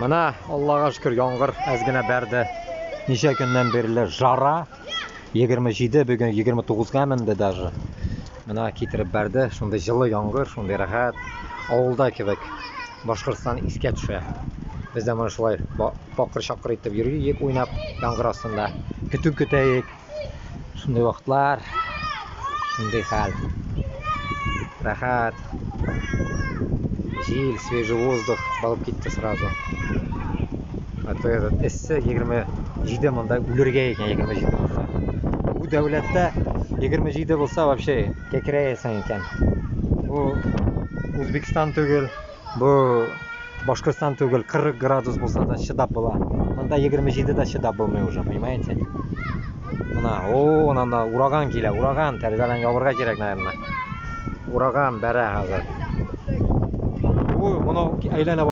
Мына, Аллаға шөкөр, ямғыр әҙ генә бәрҙе. Нисә көндән бирле жара. 27, бөгөн 29-ға менде даже. Мына килтереп бәрҙе, шундай йылы ямғыр, шундай рәхәт. Ауылда кеүек. Башҡортостан иҫкә төшә. Беҙ ҙә мына шулай баҡыр-шаҡыр итеп йөрөйөк уйнап ямғыр аҫтында. Көтөү көтәйек. Шундай ваҡытлар, шундай хәл. Рәхәт. Ел, свежий воздух булып китте сразу. А то этот эҫе 27 мында үлергә икән 27 булһа. Был дәүләттә 27 булһа, вообще кәкрәйәһең икән. Был Үзбәкстан түгел, был Башҡортостан түгел, 40 градус булһа ла сыҙап була. Мында 27 ҙә сыҙап булмай уже, понимаете? Мына, о, унан ураган килә, ураган, тәрәҙәләрен ябырға кәрәк, наверное. Ураган бәрә хәҙер. Ой, мынау әйләнә.